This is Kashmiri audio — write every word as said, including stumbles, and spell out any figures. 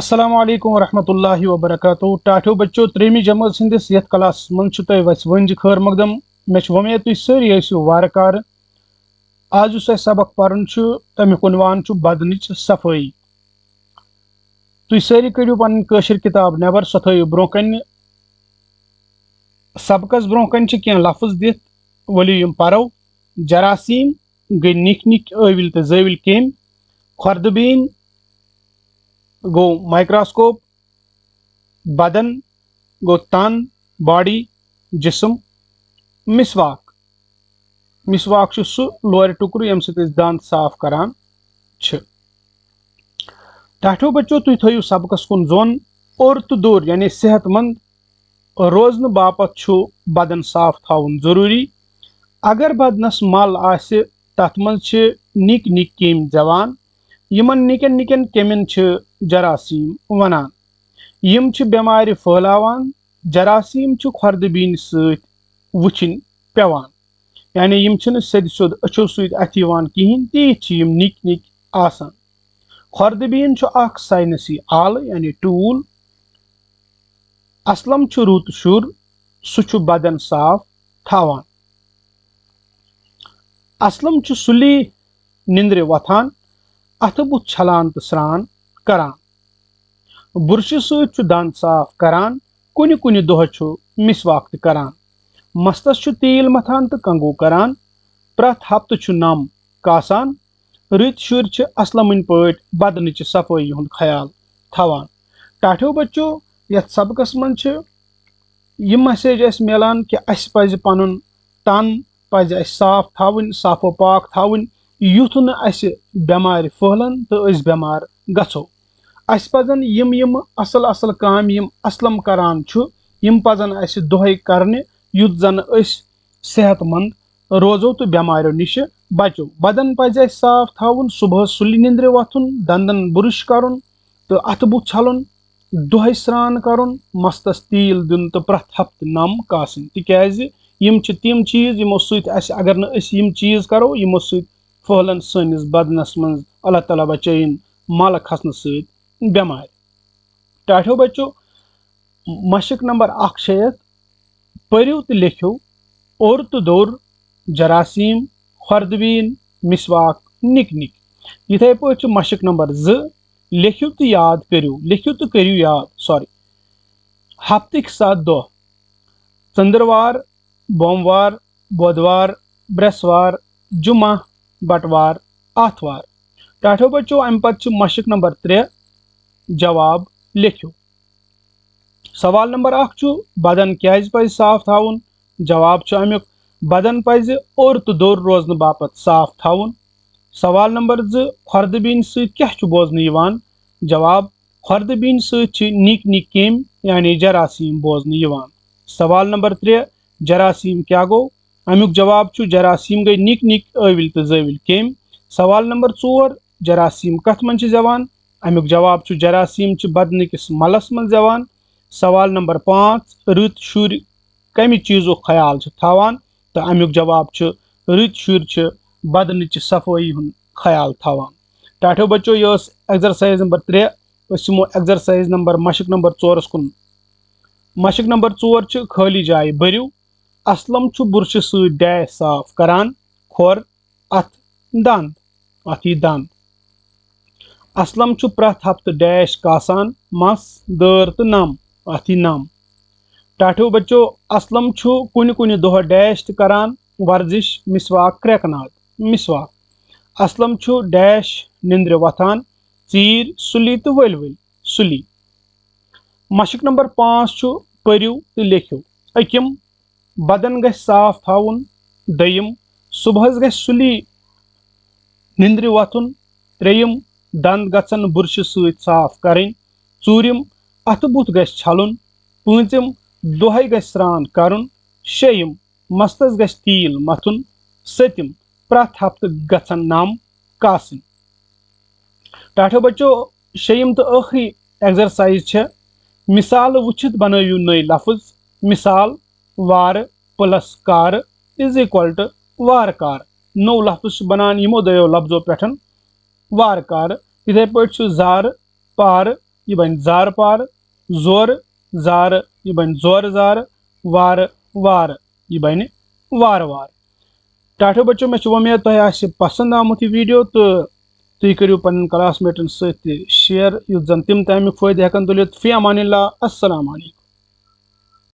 السلام علیکم ورحمۃ اللہ وبرکاتہ۔ ٹاٹھیو بچو، ترٛیٚیِمہِ جمٲژ ہٕنٛدِس یَتھ کلاسَس منٛز چھُ تۄہہِ وَژھِ وٲنٛجہِ خٲر مقدم۔ مےٚ چھِ وۄمید تُہۍ سٲری ٲسِو وارٕ کارٕ۔ آز یُس اَسہِ سبق پَرُن چھُ، تَمیُک عنوان چھُ بدنٕچ صفٲیی۔ تُہۍ سٲری کٔڑِو پَنٕنۍ کٲشِر کِتاب نٮ۪بر، سۄ تھٲیِو برٛونٛہہ کَنہِ۔ سبقَس برٛونٛہہ کَنہِ چھِ کینٛہہ لفظ دِتھ، ؤلِو یِم پَرو۔ جراثیم گٔے نِکۍ نِکۍ ٲوِلۍ تہٕ زٲوِلۍ کیٚمۍ۔ کھۄردٕ بیٖن گوٚو مایکروسکوپ۔ بدن گوٚو تن، باڈی، جسم۔ مسواک، مسواک چھُ سُہ لورِ ٹُکرٕ ییٚمہِ سۭتۍ أسۍ دند صاف کران چھِ۔ ٹاٹھیو بچو، تُہۍ تھٲیِو سبقس کُن ظۄن۔ اوٚر تہٕ دوٚر یعنی صحت مند روزنہٕ باپتھ چھُ بدن صاف تھاوُن ضروٗری۔ اگر بدنس مل آسہِ، تتھ منٛز چھِ نِکۍ نِکۍ کیٚمۍ زٮ۪وان۔ یِمن نِکٮ۪ن نِکٮ۪ن کیٚمٮ۪ن چھِ جراثیم ونان۔ یِم چھِ بٮ۪مارِ پھٔہلاوان۔ جراثیم چھِ کھۄردٕ بیٖنہِ سۭتۍ وٕچھِنۍ پٮ۪وان، یعنی یِم چھِنہٕ سیٚدِ سیوٚد أچھو سۭتۍ اَتھِ یِوان کِہیٖنۍ، تیٖتۍ چھِ یِم نِکۍ نِکۍ آسان۔ کھۄردٕ بیٖن چھُ اکھ ساینسی آلہٕ، یعنی ٹوٗل۔ اسلم چھُ رُت شُر، سُہ چھُ بدن صاف تھاوان۔ اسلم چھُ سُلی نِندرِ وۄتھان، اَتھٕ بُتھ چھلان تہٕ سرٛان کران۔ بُرشہِ سۭتۍ چھُ دَنٛد صاف کران، کُنہِ کُنہِ دۄہ چھُ مسواک تہِ کران۔ مستس چھُ تیٖل متھان تہٕ کنگو کران۔ پرٛٮ۪تھ ہفتہٕ چھُ نَم کاسان۔ رٕتۍ شُرۍ چھِ اسلمٕنۍ پٲٹھۍ بدنٕچہِ صفٲیی ہُنٛد خیال تھاوان۔ ٹاٹھیو بچو، یتھ سبقس منٛز چھِ یہِ مسیج اسہِ میلان کہِ اسہِ پزِ پنُن تن پزِ اسہِ صاف تھاوٕنۍ، صاف و پاک تھاوٕنۍ، یُتھ نہٕ اسہِ بٮ۪مارِ پھٔہلن تہٕ أسۍ بٮ۪مار گژھو۔ اسہِ پزن یِم یِم اصل اصل کامہِ یِم اسلم کران چھُ، یِم پزن اسہِ دۄہے کرنہِ، یُتھ زن أسۍ صحت مند روزو تہٕ بٮ۪ماریو نِشہِ بچو۔ بدن پزِ اسہِ صاف تھاوُن، صبحس سُلہِ نِندرِ وۄتھُن، دندن بُرش کرُن تہٕ اتھٕ بُتھ چھلُن، دۄہے سرٛان کرُن، مستس تیٖل دیُن تہٕ پرٛٮ۪تھ ہفتہٕ نَم کاسٕنۍ، تِکیازِ یِم چھِ تِم چیٖز یِمو سۭتۍ اسہِ، اگر نہٕ أسۍ یِم چیٖز کرو، یِمو سۭتۍ پھٔہلن سٲنِس بدنس منٛز، اللہ تعالیٰ بچٲیِن، مل کھسنہٕ سۭتۍ بٮ۪مارِ۔ ٹاٹھیو بچو، مشق نمبر اکھ چھےٚ یتھ، پٔرِو تہٕ لیکھِو اوٚر تہٕ دوٚر، جراثیم، خوردبین، مسواک، نِک نِک۔ یِتھے پٲٹھۍ چھُ مشق نمبر زٕ، لیکھِو تہٕ یاد کٔرِو، لیکھِو تہٕ کٔرِو یاد، سوری۔ ہفتٕکۍ ستھ دۄہ، ژٔنٛدٕروار، بوموار، بۄدوار، برٛٮ۪سوار، جمعہ، بٹوار، آتھوار۔ ٹاٹھیو بچو، امہِ پتہٕ چھِ مشق نمبر ترٛےٚ، جواب لیکھِو۔ سوال نمبر اکھ چھُ، بدن کیازِ پزِ صاف تھاوُن؟ جواب چھُ امیُک، بدن پزِ اوٚر تہٕ دوٚر روزنہٕ باپتھ صاف تھاوُن۔ سوال نمبر زٕ، خوردبین سۭتۍ کیٛاہ چھُ بوزنہٕ یِوان؟ جواب، خوردبین سۭتۍ چھِ نِک نِک کیٚمۍ یعنی جراثیم بوزنہٕ یِوان۔ سوال نمبر ترٛےٚ، جراثیم کیٛاہ گوٚو؟ امیُک جواب چھُ، جراثیم گٔے نِک نِک ٲوِلۍ تہٕ زٲوِلۍ کیٚمۍ۔ سوال نمبر ژور، جراثیم کتھ منٛز چھِ زٮ۪وان؟ امیُک جواب چھُ، جراثیم چھِ بدنہٕ کِس ملس منٛز زٮ۪وان۔ سوال نمبر پانٛژھ، رٕتۍ شُرۍ کمہِ چیٖزُک خیال چھِ تھاوان؟ تہٕ امیُک جواب چھُ، رٕتۍ شُرۍ چھِ بدنٕچہِ صفٲیی ہُنٛد خیال تھاوان۔ ٹاٹھیو بچو، یہِ ٲس ایکزرسائز نمبر ترٛےٚ۔ أسۍ یِمو ایکزرسائز نمبر، مشق نمبر ژورس کُن۔ مشق نمبر ژور چھِ، خٲلی جایہِ بٔرِو۔ اسلم چھُ بُرشہِ سۭتۍ ڈیش صاف کران، کھۄر، اتھ، دند، اتھ یی دند۔ اسلم چھُ پرٛٮ۪تھ ہفتہٕ ڈیش کاسان، مس، دٲر تہٕ نم، اتھ یی نم۔ ٹاٹھیو بچو، اسلم چھُ کُنہِ کُنہِ دۄہ ڈیش تہِ کران، ورزش، مسواک، کرٛٮ۪کہٕ ناد، مسواک۔ اسلم چھُ ڈیش نِندرِ وۄتھان، ژیٖرۍ، سُلی تہٕ ؤلۍ ؤلۍ، سُلی۔ مشق نمبر پانٛژھ چھُ، پٔرِو تہٕ لیکھِو۔ أکِم، بدن گژھِ صاف تھاوُن۔ دوٚیِم، صبحس گژھِ سُلی نِندرِ وۄتھُن۔ ترٛیٚیِم، دند گژھن بُرشہِ سۭتۍ صاف کرٕنۍ۔ ژوٗرِم، اَتھٕ بُتھ گژھِ چھلُن۔ پٲنٛژِم، دۄہے گژھِ سرٛان کرُن۔ شیٚیِم، مستس گژھِ تیٖل متھُن۔ سٔتِم، پرٛٮ۪تھ ہفتہٕ گژھن نَم کاسٕنۍ۔ ٹاٹھیو بچو، شیٚیِم تہٕ ٲخری ایکزرسائز چھےٚ، مثالہٕ وٕچھِتھ بنٲوِو نٔے لفظ۔ مثال، وارٕ پلس کارٕ از اکول ٹو وارٕ کارٕ۔ نوٚو لفظ چھُ بنان یِمو دۄیو لفظو پٮ۪ٹھ، وارٕ کارٕ۔ یِتھے پٲٹھۍ چھُ زارٕ، پارٕ، یہِ بنہِ زارٕ پارٕ، زورٕ زارٕ، یہِ بنہِ زورٕ زارٕ، وارٕ وارٕ، یہِ بنہِ وارٕ وارٕ۔ ٹاٹھیو بچو، مےٚ چھِ وۄمید تۄہہِ آسہِ پسند آمُت یہِ ویڈیو تہٕ تُہۍ کٔرِو پننٮ۪ن کلاس میٹن سۭتۍ تہِ شیئر، یُتھ زن تِم تہِ امیُک فٲیدٕ ہٮ۪کن تُلِتھ۔ فی امان اللہ، السلام علیکم۔